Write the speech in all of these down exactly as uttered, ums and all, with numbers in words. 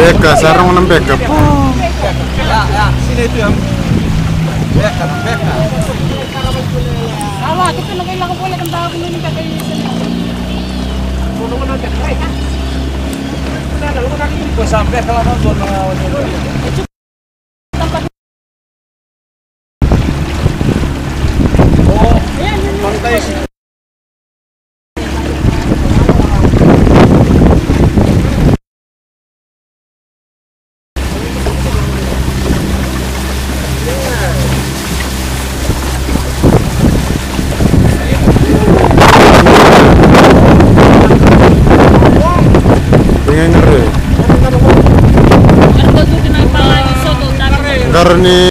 Beka, sa rogo na beka. Qara ni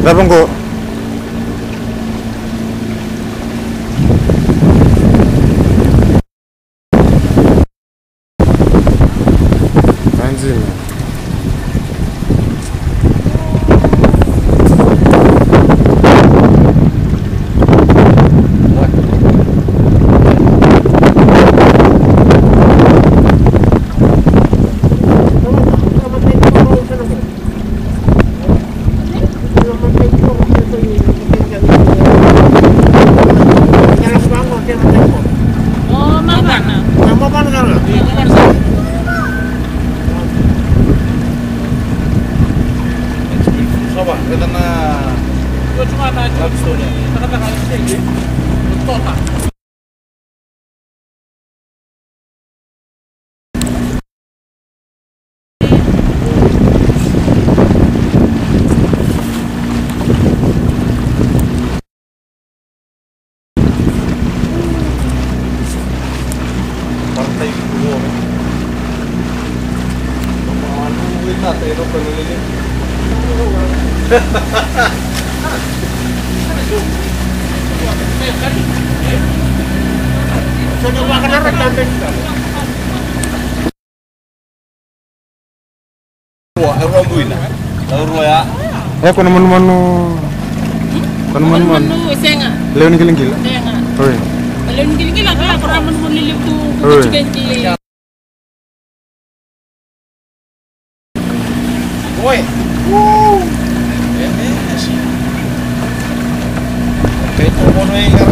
Cava qo? Anjima. Rua, e rua buina. E rua ya. E, ko na manumanu. Ko na manumanu. Manumanu, sega. Lewe ni qilaqila. Sega. Oi. Lewe ni qilaqila, ka ko na manumanu lelevu tu. Oi. Oi. Keitou kono e ira